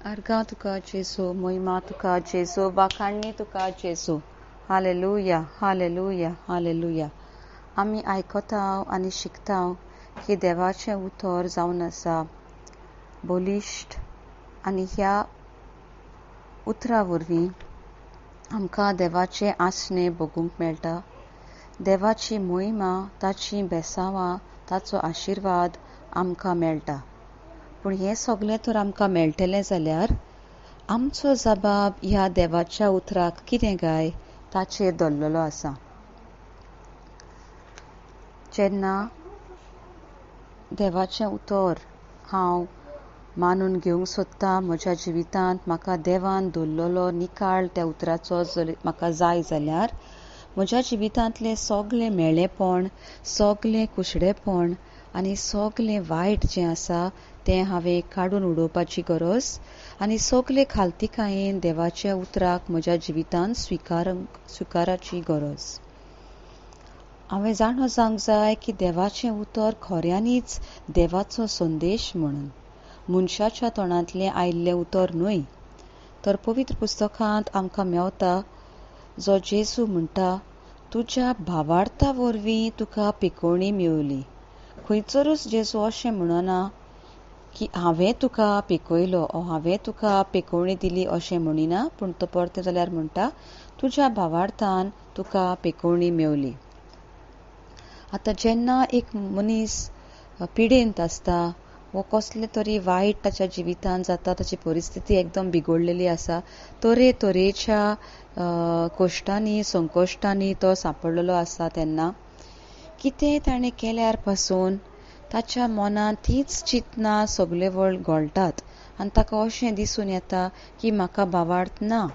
अर्गां तुका जेजू, मोहिमा तुका जेजू, वाखाणणी तुका जेजू. Hallelujah, hallelujah, hallelujah. आमी आयकता आनी शिकता की देवाचें उतर जावन आसा बलिश्ट आनी ह्या उतरा वरवीं आमकां देवाचें आसणें भोगूंक मेळटा. देवाची मोहिमा, ताचीं बेसांवां, ताचो आशिर्वाद आमकां मेळटा. पूण हें सगळें तर आमकां मेळटलें जाल्यार आमचो जबाब ह्या देवाच्या उतराक कितें काय ताचेर दवरलेलो आसा. जेन्ना देवाचें उतर हांव मानून घेवंक सोदता म्हज्या जिवितांत, म्हाका देवान दवरलेलो निकाळ त्या उतराचो जर म्हाका जाय जाल्यार म्हज्या जिवितांतलें सगळें म्हेळेपण, सगळें कुशडेपण आनी सगळें वायट जें आसा तें हांवें काडून उडोवपाची गरज आनी सगळे खालतीकायेन देवाच्या उतराक म्हज्या जिवितांत स्विकाराची गरज. हांवें जाणो जावंक जाय की देवाचें उतर खऱ्यांनीच देवाचो संदेश म्हणून, मनशाच्या तोंडांतलें आयिल्लें उतर न्हय. तर पवित्र पुस्तकांत आमकां मेवता जो जेजू म्हणटा, तुज्या भावार्था वरवीं तुका पिकोवणी मेवली. खंयसरूच जेजू अशें म्हणना की हांवें तुका पिकयलो ओ हांवें तुका पिकोवणी दिली अशें म्हणिना, पूण तो परतें जाल्यार म्हणटा तुज्या भावार्थान तुका पिकोवणी मेवली. आतां जेन्ना एक मनीस पिडेंत आसता वो कसलें तरी वायट ताच्या जिवितांत जाता, ताची परिस्थिती एकदम बिगडलेली आसा, तरेतरेच्या कश्टांनी संकश्टांनी तो सांपडलेलो आसा, तेन्ना कितेंय ताणें केल्यार पासून ताच्या मनांत तींच चिंतनां सगळे वळ घोळटात आनी ताका अशें दिसून येता की म्हाका भावार्थ ना,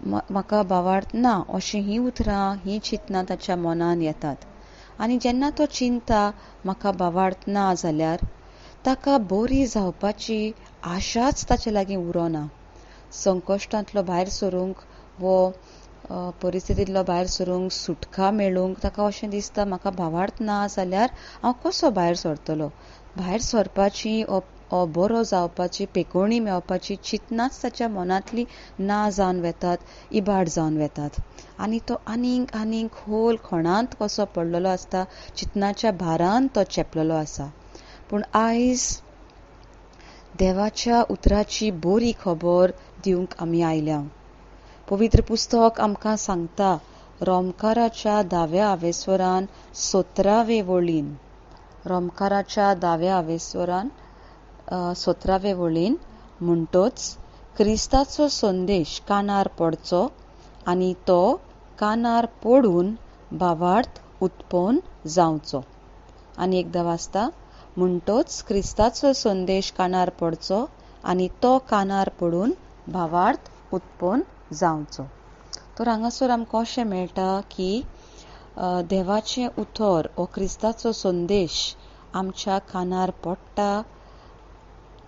म्हाका भावार्थ ना अशीं हीं उतरां, हीं चिंतनां ताच्या मनान येतात. आनी जेन्ना तो चिंता म्हाका भावार्थ ना जाल्यार ताका बरी जावपाची आशाच ताचे लागीं उरोना. संकश्टांतलो भायर सरूंक वो परिस्थितींतलो भायर सरूंक, सुटका मेळूंक ताका अशें दिसता म्हाका भावार्थ ना जाल्यार हांव कसो भायर सरतलो. भायर सरपाची ओ बरो जावपाची, पेकोवणी मेळपाची चिंतनाच ताच्या मनांतली ना जावन वेतात, इबाड जावन वेतात आनी तो आनीक आनीक खोल खणांत कसो पडलेलो आसता, चिंतनाच्या भारान तो चेपलेलो आसा. पूण आयज देवाच्या उतराची बरी खबर दिवंक आमी आयल्या. पवित्र पुस्तक आमकां सांगता रोमकाराच्या दाव्या आवेस्वरान 17वे वळीन, रोमकाराच्या दाव्या आवेस्वरान 17वे वळीन म्हणटोच क्रिस्ताचो संदेश कानार पडचो आनी तो कानार पडून भावार्थ उत्पन्न जावचो. आनी एकदां वाचता, म्हणटोच क्रिस्ताचो संदेश कानार पडचो आनी तो कानार पडून भावार्थ उत्पन्न जावचो. तर हांगासर आमकां अशें मेळटा की देवाचें उतर वो क्रिस्ताचो संदेश आमच्या कानार पडटा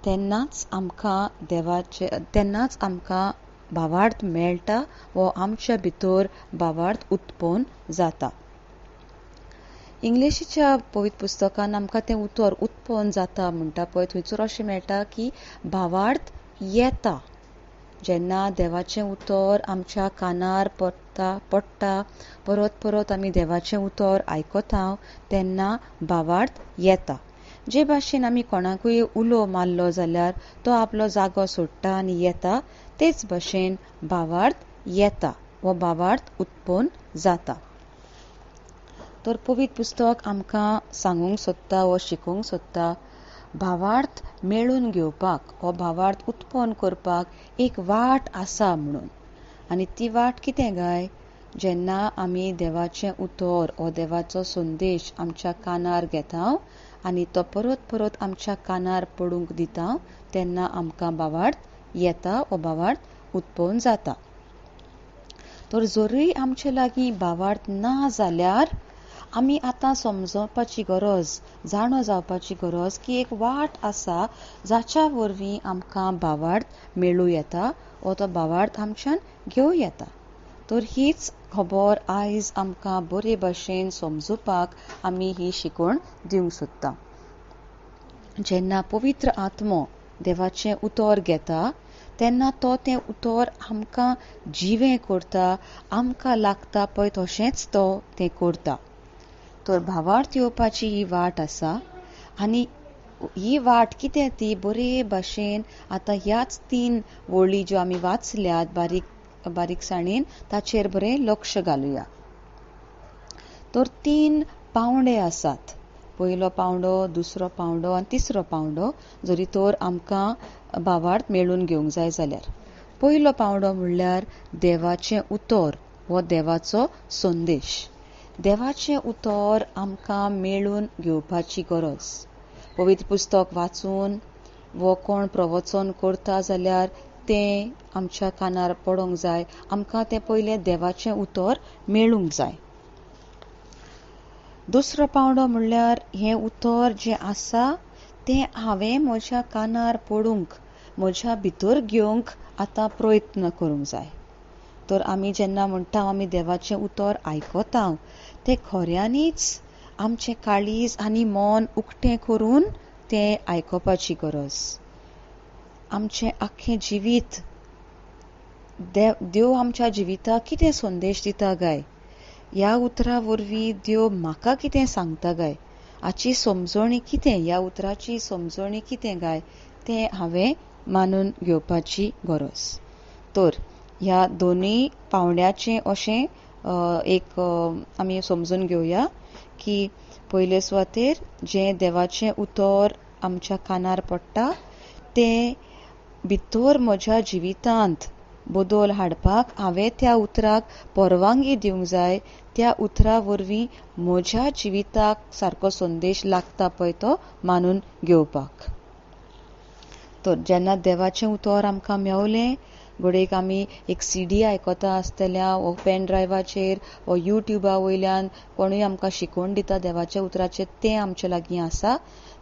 तेन्नाच आमकां देवाचे, तेन्नाच आमकां भावार्थ मेळटा वो आमच्या भितर भावार्थ उत्पन्न जाता. इंग्लिशीच्या पवित्र पुस्तकान आमकां तें उतर उत्पन्न जाता म्हणटा पळय, थंयसर अशें मेळटा की भावार्थ येता. जेन्ना देवाचें उतर आमच्या कानार पडटा, परत परत आमी देवाचें उतर आयकता तेन्ना भावार्थ येता. जे भाशेन आमी कोणाकूय उलो मारलो जाल्यार तो आपलो जागो सोडटा आनी येता, तेच भाशेन भावार्थ येता वो भावार्थ उत्पन्न जाता. तर पवित्र पुस्तक आमकां सांगूंक सोदता वो शिकोवंक सोदता भावार्थ मेळून घेवपाक वो भावार्थ उत्पन्न करपाक एक वाट आसा म्हणून. आनी ती वाट कितें काय? जेन्ना आमी देवाचें उतर वो देवाचो संदेश आमच्या कानार घेता आनी तो परत परत आमच्या कानार पडूंक दिता तेन्ना आमकां भावार्थ येता वो भावार्थ उत्पन्न जाता. तर जरूय आमचे लागीं भावार्थ ना जाल्यार आमी आतां समजोवपाची गरज, जाणो जावपाची गरज की एक वाट आसा जाच्या वरवीं आमकां भावार्थ मेळूं येता वो तो भावार्थ आमच्यान घेवं येता. तर हीच खबर आयज आमकां बरे भाशेन समजुपाक आमी ही शिकवण दिवंक सोदता. जेन्ना पवित्र आत्मो देवाचें उतर घेता तेन्ना तो तें उतर आमकां जिवें करता, आमकां लागता पळय तशेंच तो तें करता. तर भावार्थ येवपाची ही वाट आसा आनी ही वाट कितें ती बरे भाशेन आतां ह्याच 3 वळी ज्यो आमी वाचल्यात बारीक बारीकसाणेन ताचेर बरें लक्ष घालुया. तर 3 पावंडे आसात, पयलो पावंडो, दुसरो पावंडो आनी तिसरो पावंडो, जरी तर आमकां भावार्थ मेळून घेवंक जाय जाल्यार. पयलो पावंडो म्हणल्यार देवाचें उतर हो देवाचो संदेश. देवाचें उतर आमकां मेळून घेवपाची गरज. पवित्र पुस्तक वाचून वो कोण प्रवचन करता जाल्यार तें आमच्या कानार पडोंक जाय, आमकां तें पयलें देवाचें उतर मेळूंक जाय. दुसरो पावंडो म्हणल्यार हें उतर जें आसा तें हांवें म्हज्या कानार पडूंक, म्हज्या भितर घेवंक आतां प्रयत्न करूंक जाय. तर आमी जेन्ना म्हणटा आमी देवाचें उतर आयकता तें खऱ्यांनीच आमचें काळीज आनी मन उक्तें करून तें आयकुपाची गरज. आमचें आख्खें जिवीत देव आमच्या जिविताक कितें संदेश दिता काय, ह्या उतरा वरवीं देव म्हाका कितें सांगता काय, हाची समजणी कितें, ह्या उतराची समजणी कितें काय तें हांवें मानून घेवपाची गरज. तर ह्या दोनूय पावंड्याचें अशें एक आमी समजून घेवया की पयले सुवातेर जें देवाचें उतर आमच्या कानार पडटा तें भितर म्हज्या जिवितांत बदल हाडपाक हांवें त्या उतराक परवानगी दिवंक जाय. त्या उतरा वरवीं म्हज्या जिविताक सारको संदेश लागता पळय तो मानून घेवपाक. तर जेन्ना देवाचें उतर आमकां मेवलें, घडयेक आमी एक सीडी आयकता आसतल्या वो पेन ड्रायव्हाचेर वो युट्युबा वयल्यान कोणूय आमकां शिकोवन दिता देवाच्या उतराचेर, तें आमचे लागीं आसा.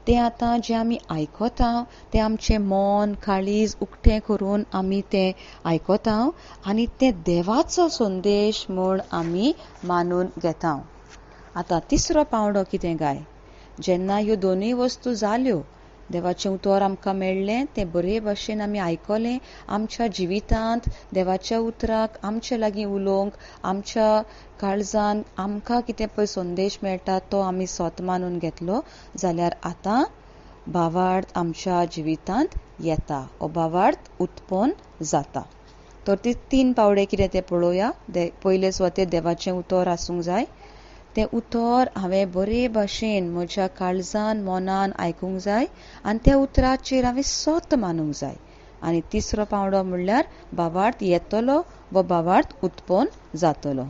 तें आतां जें आमी आयकता तें आमचें मन काळीज उक्तें करून आमी तें आयकता आनी तें देवाचो संदेश म्हूण आमी मानून घेता. आतां तिसरो पावंडो कितें काय, जेन्ना ह्यो दोनूय वस्तू जाल्यो, देवाचें उतर आमकां मेळ्ळें, तें बरे भाशेन आमी आयकलें, आमच्या जिवितांत देवाच्या उतराक आमचे लागीं उलोवंक, आमच्या काळजान आमकां कितें पळय संदेश मेळटा तो आमी स्वत मानून घेतलो जाल्यार आतां भावार्थ आमच्या जिवितांत येता, हो भावार्थ उत्पन्न जाता. तर ती 3 पावडे कितें तें पळोवया. पयले सुवातेर देवाचें उतर आसूंक जाय, तें उतर हांवें बरे भाशेन म्हज्या काळजान मनान आयकूंक जाय आनी त्या उतराचेर हांवें स्वत मानूंक जाय. आनी तिसरो पावंडो म्हणल्यार भावार्थ येतलो व भावार्थ उत्पन्न जातलो.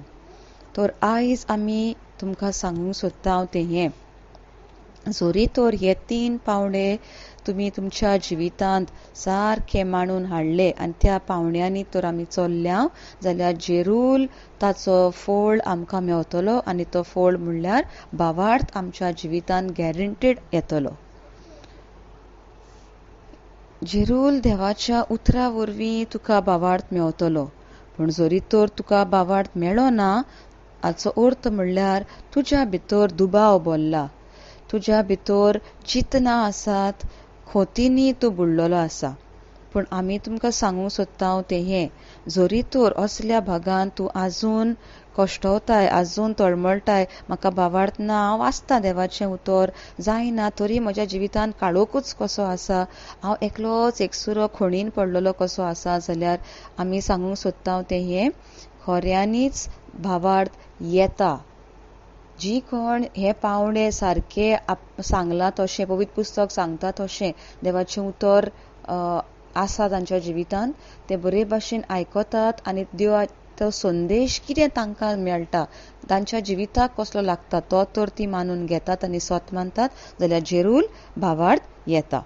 तर आयज आमी तुमकां सांगूंक सोदता हांव तें हें, जरी तर हे 3 पावंडे तुमी तुमच्या जिवितांत सारके मांडून हाडले आनी त्या पावंड्यांनी तर आमी चल्ल्या जाल्यार जेरूल ताचो फोळ आमकां मेवतलो आनी तो फोळ म्हणल्यार भावार्थ आमच्या जिवितांत गॅरंटीड येतलो. जेरूल देवाच्या उतरा वरवीं तुका भावार्थ मेवतलो, पूण जरी तर तुका भावार्थ मेळो ना हाचो अर्थ म्हणल्यार तुज्या भितर दुबाव भरला, तुज्या भितर चिंतनां आसात, खोतींनी तूं बुडलेलो आसा. पूण आमी तुमकां सांगूंक सोदता तें हें, जरी तर असल्या भागान तूं आजून कश्टवताय, आजून तळमळटाय, म्हाका भावार्थ ना, हांव वाचतां देवाचें उतर जायना तरी म्हज्या जिवितांत काळोखूच कसो आसा, हांव एकलोच एकसुरो खणीन पडलेलो कसो आसा, जाल्यार आमी सांगूंक सोदता तें हें, खऱ्यांनीच भावार्थ येता. जी कोण हे पावंडे सारके सांगलां तशें, पवित्र पुस्तक सांगता तशें देवाचें उतर आसा तांच्या जिवितांत, ते बरे भाशेन आयकतात आनी देवाचो संदेश कितें तांकां मेळटा, तांच्या जिविताक कसलो लागता तो तर ती मानून घेतात आनी स्वत मानतात जाल्यार जेरूल भावार्थ येता.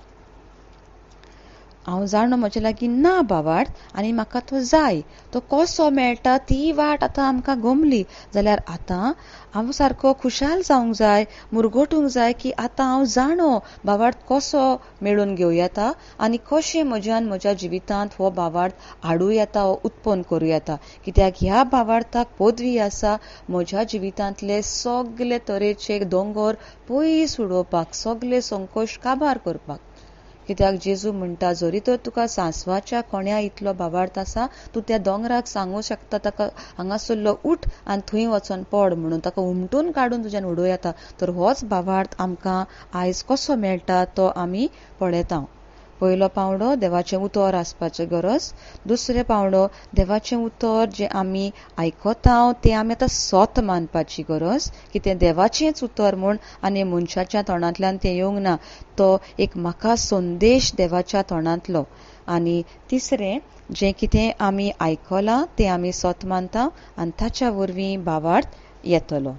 हांव जाणो म्हज्या लागीं ना भावार्थ आनी म्हाका तो जाय, तो कसो मेळटा ती वाट आतां आमकां गमली जाल्यार आतां हांव सारको खुशाल जावंक जाय, मुरगटूंक जाय की आतां हांव जाणो भावार्थ कसो मेळून घेवं येता आनी कशें म्हज्यान म्हज्या जिवितांत हो भावार्थ हाडूं येता, हो उत्पन्न करूं येता. कित्याक ह्या भावार्थाक पदवी आसा म्हज्या जिवितांतले सगले तरेचे दोंगर पयस उडोवपाक, सगले संकोश काबार करपाक. कित्याक जेजू म्हणटा, जरी तर तुका सांसवाच्या कोण्या इतलो भावार्थ आसा, तूं त्या दोंगराक सांगूं शकता ताका हांगासरलो उठ आनी थंय वचोन पड म्हणून, ताका उमटून काडून तुज्यान उडोवं येता. तर होच भावार्थ आमकां आयज कसो मेळटा तो आमी पळयता. पयलो पांवडो देवाचें उतर आसपाची गरज. दुसरें पांवडो देवाचें उतर जें आमी आयकता तें आमी आतां सत मानपाची गरज, की तें देवाचेंच उतर म्हूण आनी मनशाच्या तोंडांतल्यान तें येवंक ना, तो एक म्हाका संदेश देवाच्या तोंडांतलो. आनी तिसरें, जें कितें आमी आयकलां तें आमी सत मानता आनी ताच्या वरवीं भावार्थ येतलो.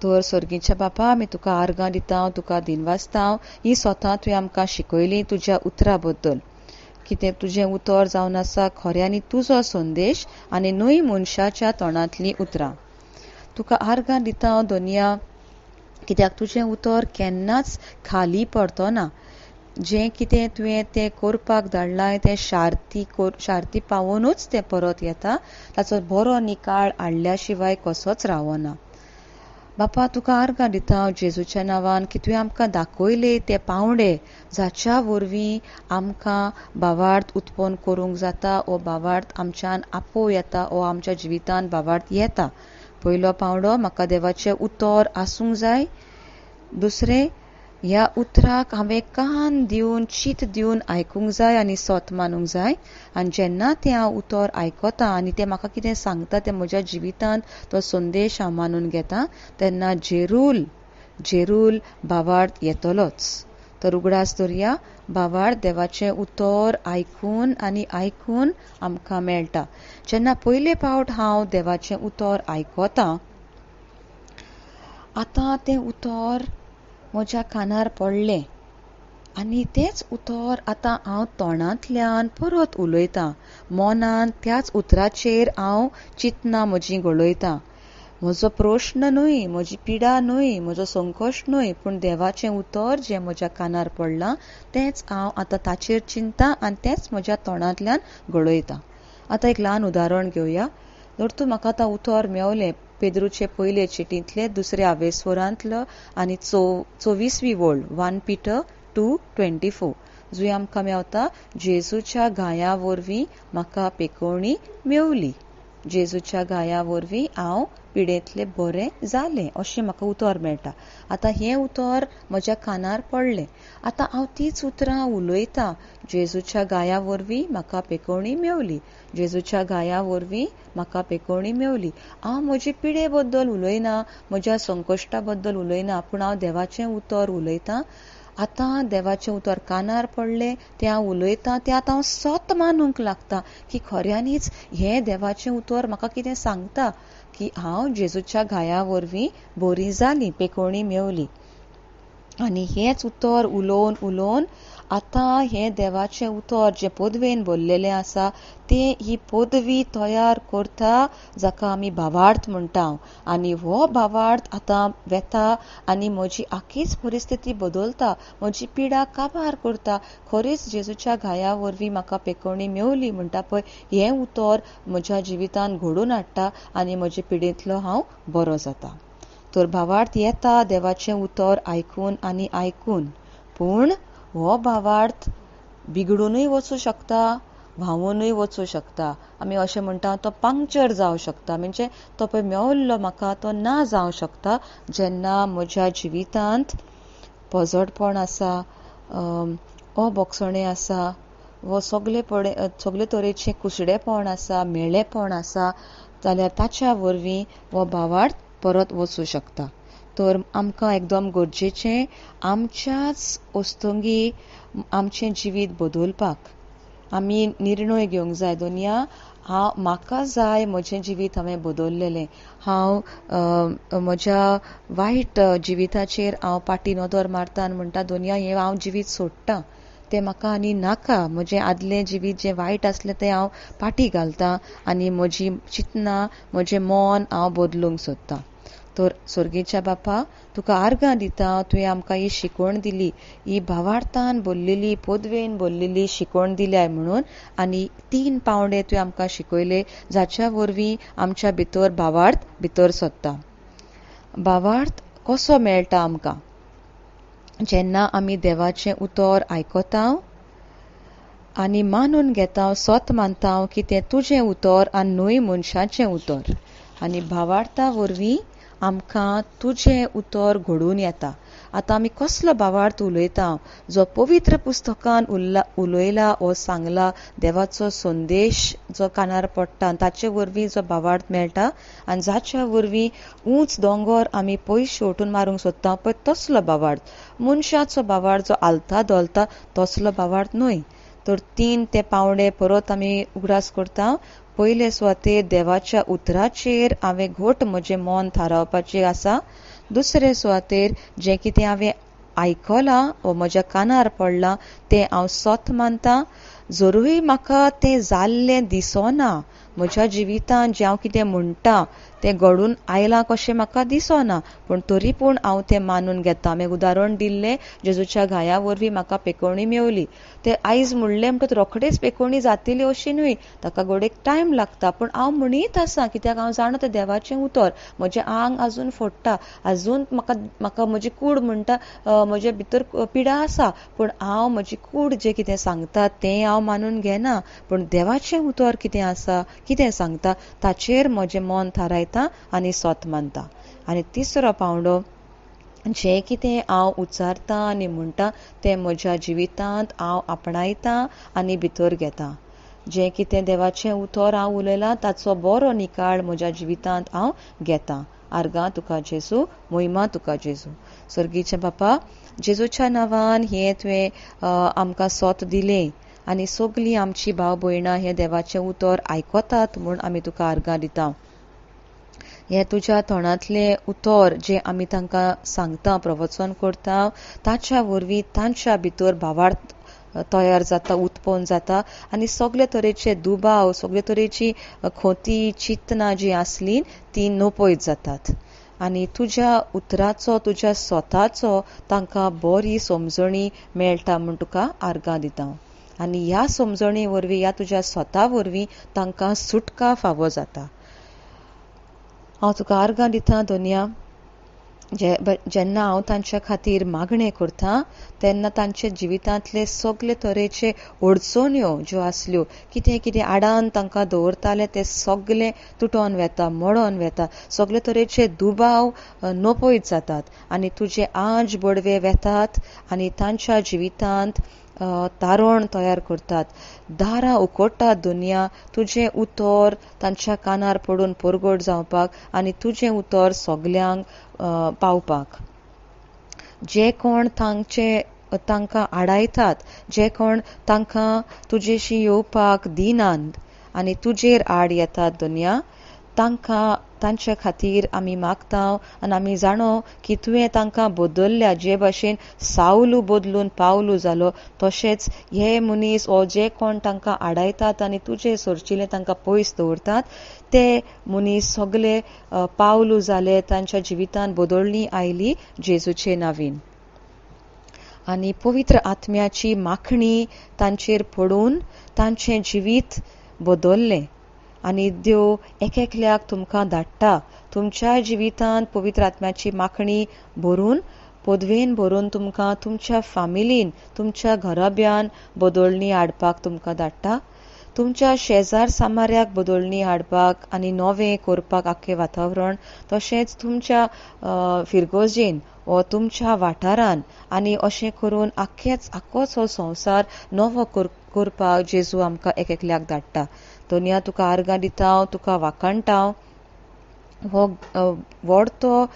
तर सर्गीच्या बापा, आमी तुका आर्गां दिता, तुका दिनवासता, ही स्वता तुवें आमकां शिकयली तुज्या उतरा बद्दल, कितें तुजें उतर जावन आसा खऱ्यांनी तुजो संदेश आनी न्हय मनशाच्या तोंडांतलीं उतरां. तुका आर्गां दिता दोनया, कित्याक तुजें उतर केन्नाच खाली पडतना. जें कितें तुवें तें करपाक धाडलां तें शार्ती पावोनूच तें परत येता, ताचो बरो निकाळ हाडल्या शिवाय कसोच रावना. बापा, तुका आर्गां दिता हांव जेजूच्या नांवान, की तुवें आमकां दाखयले ते पांवडे जाच्या वरवीं आमकां भावार्थ उत्पन्न करूंक जाता, ओ भावार्थ आमच्यान आपोवं येता, ओ आमच्या जिवितान भावार्थ येता. पयलो पांवडो, म्हाका देवाचें उतर आसूंक जाय. दुसरें, ह्या उतराक हांवें कान दिवन चीत दिवन आयकूंक जाय आनी सत मानूंक जाय. आनी जेन्ना तें हांव उतर आयकता आनी तें म्हाका कितें सांगता तें म्हज्या जिवितांत तो संदेश हांव मानून घेता, तेन्ना जेरूल जेरूल भावार्थ येतलोच. तर उगडास दवरया, भावार्थ देवाचें उतर आयकून आनी आयकून आमकां मेळटा. जेन्ना पयले फावट हांव देवाचें उतर आयकता, आतां तें उतर म्हज्या कानार पडलें आनी तेंच उतर आतां हांव तोंडांतल्यान परत उलयतां, मनान त्याच उतराचेर हांव चिंतनां म्हजीं घडयतां. म्हजो प्रश्न न्हय, म्हजी पिडा न्हय, म्हजो संकश्ट न्हय, पूण देवाचें उतर जें म्हज्या कानार पडलां तेंच हांव आतां ताचेर चिंतता आनी तेंच म्हज्या तोंडांतल्यान घडयतां. आतां एक ल्हान उदाहरण घेवया. जर तूं म्हाका आतां उतर मेवलें पेद्रूचे पयले चिटींतले दुसऱ्या आवेस्वरांतलो आनी 24वी वळ, 1 Peter 2:24, जंय आमकां मेवता जेजूच्या घाया वरवीं म्हाका पेकोवणी मेवली, जेजूच्या घाया वरवीं हांव पिडेंतलें बरें जालें, अशें म्हाका उतर मेळटा. आतां हें उतर म्हज्या कानार पडलें, आतां हांव तीच उतरां उलयतां, जेजूच्या घाया वरवीं म्हाका पेकोवणी मेवली, जेजूच्या घाया वरवीं म्हाका पेकोवणी मेवली. हांव म्हजे पिडे बद्दल उलयना, म्हज्या संकश्टा बद्दल उलयना, पूण हांव देवाचें उतर उलयतां. आतां देवाचें उतर कानार पडलें, तें हांव उलयतां, तें आतां हांव सत मानूंक लागता की खऱ्यांनीच हें देवाचें उतर म्हाका कितें सांगता की हांव जेजूच्या घाया वरवीं बरी जाली, पेकोवणी मेवली. आनी हेंच उतर उलोवन उलोवन आतां हें देवाचें उतर जें पदवेन भरलेलें आसा तें ही पदवी तयार करता, जाका आमी भावार्थ म्हणटा. आनी हो भावार्थ आतां वेता आनी म्हजी आखीच परिस्थिती बदलता, म्हजी पिडा काबार करता. खरीच जेजूच्या घाया वरवीं म्हाका पेकोवणी मेवली म्हणटा पळय, हें उतर म्हज्या जिवितान घडोवन हाडटा आनी म्हजे पिडेंतलो हांव बरो जाता. तर भावार्थ येता देवाचें उतर आयकून आनी आयकून, पूण हो भावार्थ बिगडूनय वचूं शकता, व्हांवूनय वचूं शकता. आमी अशें म्हणटा तो पंक्चर जावं शकता, म्हणजे तो पळय मेवल्लो म्हाका तो ना जावं शकता जेन्ना म्हज्या जिवितांत पोजडपण आसा, अबोगसणें आसा, वो सगळे सगळे तरेचें कुसडेपण आसा, मेळेपण आसा, जाल्यार ताच्या वरवीं हो भावार्थ परत वचूं शकता. तर आमकां एकदम गरजेचें आमच्याच वस्तुंगी आमचें जिवीत बदलपाक आमी निर्णय घेवंक जाय. दोनया, हांव म्हाका जाय म्हजें जिवीत हांवें बदललेलें, हांव म्हज्या वायट जिविताचेर हांव फाटीं नदर मारता आनी म्हणटा दोनया हें हांव जिवीत सोडटा, तें म्हाका आनी नाका, म्हजें आदलें जिवीत जें वायट आसलें तें हांव फाटीं घालता आनी म्हजी चिंतनां म्हजें मन हांव बदलूंक सोदतां. तर सर्गीच्या बापा, तुका आर्गां दिता, तुवें आमकां ही शिकवण दिली, ही भावार्थान भरलेली पदवेन भरलेली शिकवण दिल्याय म्हणून, आनी 3 पांवडे तुवें आमकां शिकयले जाच्या वरवीं आमच्या भितर भावार्थ भितर सोदता. भावार्थ कसो मेळटा आमकां? जेन्ना आमी देवाचें उतर आयकता आनी मानून घेता, सत मानता की तें तुजें उतर आनी न्हय मनशाचें उतर, आनी भावार्था वरवीं आमकां तुजें उतर घडून येता. आतां आमी कसलो भावार्थ उलयता? जो पवित्र पुस्तकान उलयला वो सांगला, देवाचो संदेश जो कानार पडटा ताचे वरवीं जो भावार्थ मेळटा आनी जाच्या वरवीं ऊंच दोंगर आमी पयस शेवटून मारूंक सोदता पळय तसलो भावार्थ. मनशाचो भावार्थ जो हालता धोलता तसलो भावार्थ न्हय. तर 3 ते पावंडे परत आमी उगडास करता. पयले सुवातेर देवाच्या उतराचेर हांवें घट म्हजें मन थारावपाचें आसा. दुसरे सुवातेर जें कितें हांवें आयकलां वो म्हज्या कानार पडलां तें हांव सत मानता, जरूय म्हाका तें जाल्लें दिसना, म्हज्या जिवितांत जें हांव कितें म्हणटा तें घडून आयलां कशें म्हाका दिसना, पूण तरी पूण हांव तें मानून घेता. हांवें उदाहरण दिल्लें, जेजूच्या घाया वरवीं म्हाका पेकोवणी मेवली. तें आयज म्हणलें म्हणटकच रोखडेच पेकोवणी जातली अशी न्हय, ताका घडयेक टायम लागता, पूण हांव म्हणीत आसा कित्याक हांव जाणा तें देवाचें उतर. म्हजें आंग आजून फोडटा, आजून म्हाका म्हजी कूड म्हणटा, म्हजे भितर पिडा आसा, पूण हांव म्हजी कूड जें कितें सांगता तें हांव मानून घेना, पूण देवाचें उतर कितें आसा, कितें सांगता ताचेर म्हजें मन थारायता आनी सत मानता. आनी तिसरो पावंडो, जें कितें हांव उच्चारता आनी म्हणटा तें म्हज्या जिवितांत हांव आपणायता आनी भितर घेता. जें कितें देवाचें उतर हांव उलयलां ताचो बरो निकाळ म्हज्या जिवितांत हांव घेता. आर्गां तुका जेजू, मोहिमा तुका जेजू. स्वर्गीच्या बापा, जेजूच्या नांवान हें तुवें आमकां सोत दिलें आनी सगलीं आमची भाव भयणां हें देवाचें उतर आयकतात म्हूण आमी तुका आर्गां दिता. हें तुज्या तोंडांतलें उतर जें आमी तांकां सांगता, प्रवचन करता, ताच्या वरवीं तांच्या भितर भावार्थ तयार जाता, उत्पन्न जाता आनी सगळे तरेचे दुबाव, सगळे तरेची खोती चिंतनां जीं आसलीं तीं नपयत जातात आनी तुज्या उतराचो, तुज्या स्वताचो तांकां बरी समजणी मेळटा म्हूण तुका आर्गां दिता. आनी ह्या समजणे वरवीं, ह्या तुज्या स्वता वरवीं तांकां सुटका फावो जाता. हांव तुका आर्गां दिता दोनया, जेन्ना हांव तांच्या खातीर मागणें करता तेन्ना तांच्या जिवितांतले सगळे तरेचे अडचण्यो ज्यो आसल्यो, कितें कितें आडान तांकां दवरताले तें सगलें तुटोन वेता, मोडोन वेता, सगळे तरेचे दुबाव नपयत जातात आनी तुजे आंज बडवे वेतात आनी तांच्या जिवितांत तारण तयार करतात, दारां उकडटात दुनिया, तुजें उतर तांच्या कानार पडून परगट जावपाक आनी तुजें उतर सगल्यांक पावपाक. जे कोण तांकां आडायतात, जे कोण तांकां तुजेशी येवपाक दिनात आनी तुजेर आड येतात दुनिया, तांकां तांच्या खातीर आमी मागता आनी आमी जाणो की तुवें तांकां बदल्ल्या. जे भाशेन सावलू बदलून पावलू जालो, तशेंच हे मनीस वो जे कोण तांकां आडायतात आनी तुजे सोरचिले तांकां पयस दवरतात ते मनीस सगले पावलू जाले, तांच्या जिवितांत बदलणी आयली जेजूचे नावीन. आनी पवित्र आत्म्याची माखणी तांचेर पडून तांचें जिवीत बदल्लें आनी देव एक एकल्याक तुमकां धाडटा तुमच्या जिवितांत पवित्र आत्म्याची माखणी भरून, पदवेन भरून तुमकां तुमच्या फामिलीन, तुमच्या घराब्यान बदलणी हाडपाक तुमकां धाडटा, तुमच्या शेजार सामाऱ्याक बदलणी हाडपाक आनी नवें करपाक आख्खें वातावरण, तशेंच तुमच्या फिरगोजेन वो तुमच्या वाठारान, आनी अशें करून आख्खोच हो संवसार नवो करपाक जेजू आमकां एक एकल्याक धाडटा. दोनया तुका आर्गां दिता, तुका वाखाणटा, हो व्हड तो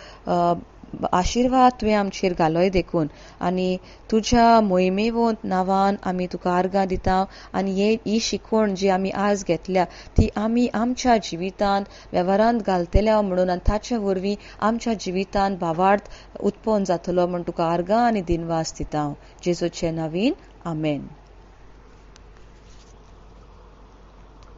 आशिर्वाद तुवें आमचेर घालोय देखून आनी तुज्या मोहिमेवंत नांवान आमी तुका आर्गां दिता. आनी ही शिकवण जी आमी आज घेतल्या ती आमी आमच्या जिवितांत वेव्हारांत घालतल्या म्हणून आनी ताचे वरवीं आमच्या जिवितांत भावार्थ उत्पन्न जातलो म्हूण तुका आर्गां आनी दिनवास दिता. जेजूचे नांवीन, आमेन.